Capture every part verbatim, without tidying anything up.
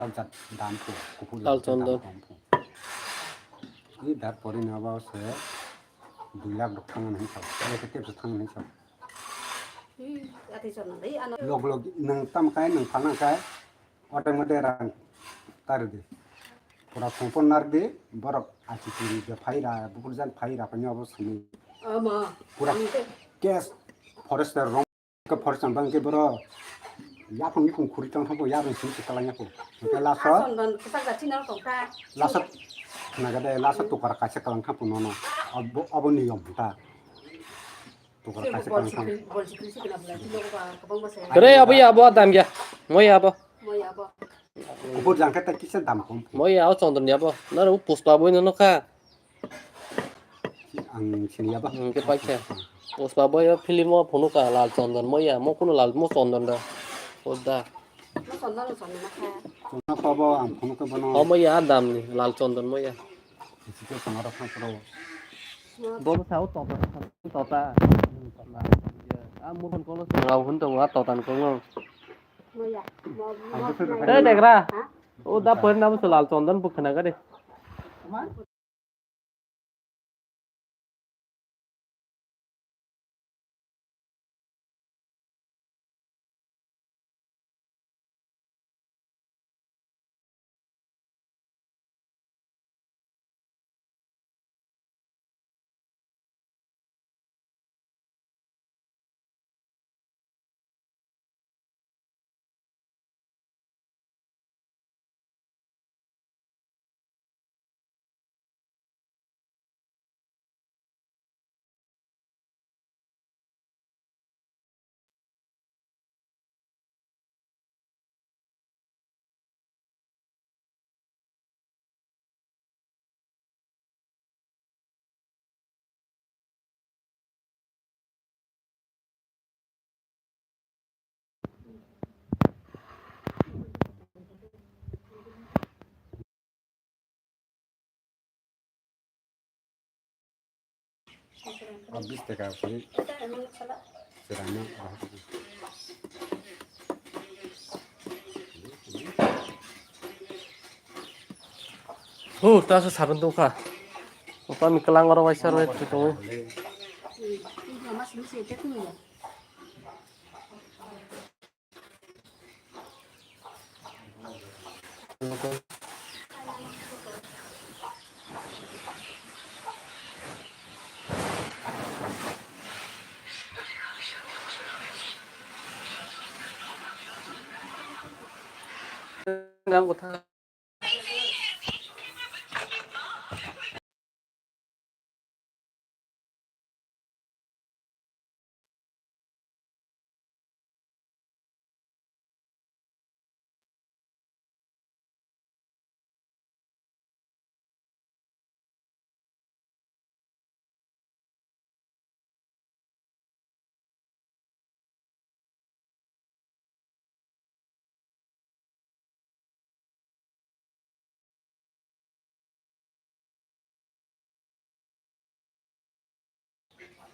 Jat dam phu, kuphur lal chondon. Dam phu. I dar pori na ba se dui lakh rok thang nai sa. Ai ke tep thang nai sa. Ati chondon dei ano. Log log nang tam kai nang phana kai. Ote mote rang tar di. Pura phone phone nar di, borok achi chiri de phaira, bukur jan phaira, kanya bo sini. Ama. Pura cash forester rong. Ka forest ang bang ke boro. Yaphang yaphang khuri tang thangko, yaphang sini se kalang yaphang. Ke laso. Ason ban kesak da china tong ta. Laso. Naga de laso tukar kaisa kalang thangko nono. Abo, abo niyom ta. Tukar kaisa kalang thang. Kere abo ya abo dam ya. Moi abo. Moi abo. Kubur jangkhe ta kisa dam kom. Moi ya o chondon ya abo. Naro puspa boi no kha. Ang sini ya ba. Hingke paikha. Puspa boi o film o phunukha Lal Chondon moi ya. Mo kuno Lal mo Chondon da. Podda. Mo Chondon Chondon kha. Chondon pa bo ang phunukha bono. O moi ya dam ni Lal Chondon moi ya. Sike songo rok thang pro. Bo sao tota tota. A murhon kolo singau hun tongo a totan kongo. Moya. Mo- mo- Ang mo- Eh degra. Ha? O da pori nabo se Lal Chondon bukhana gade. O bis taka khe. Serangno. Hu, ta se saben tongkha. Opa mi kelang oro waisa roi tongwi.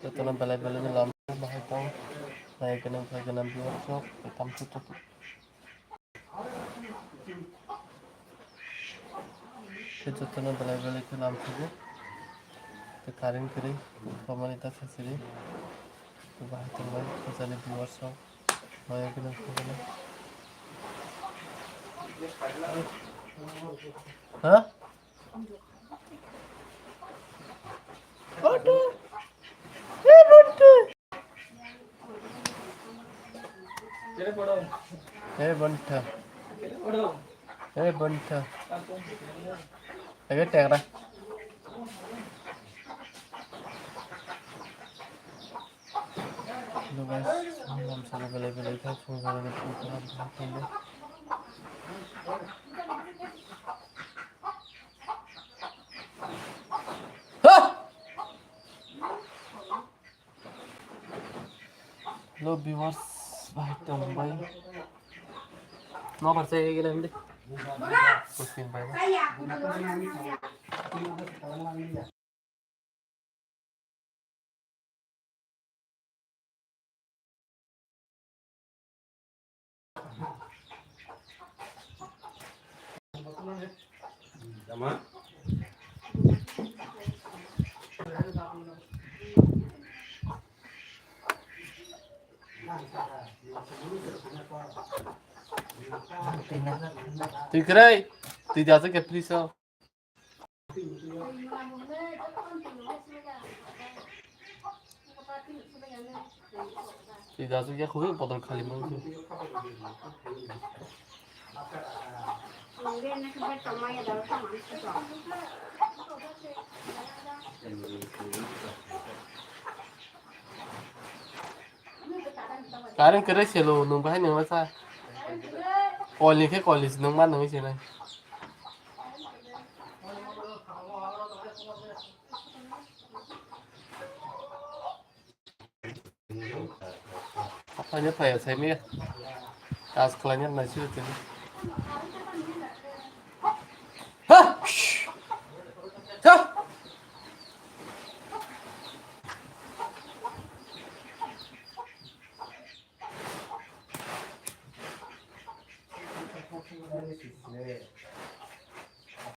Jotono belai belai khe lam bahai tong. Nai gwnang phai gwnang biwak sok, tei tamsok tok. Khe jotono belai belai khe lam sugo. Tei current kwrwi, romani ta sasiri. Tei bahai tongbai, khajani biwak sok. Nai gwnang phai gwnang. Ha? Bonta. Hey, Bonta. Hey, Bonta. Hey, Bonta. Hey, Tegra. Hello guys, ang lamsalo belai belai khe phunukjagwi phunukjagwi phunukjagwi. Ha! Hello viewers, bai tong bai. Nobar sai gele hindi. Puskin bai. Twi kwrwi, twi da se ke please o. Twi da se ke khugwi bodol khali mo. Current kwrwi selo, nwng bahai nwng masa. Kol ni khe kol ni si nwng ma nwngwi sinai. Haphai no phai ya, sai miya. Kas khlai ni nai sui tini. Ha! Shh! Ha!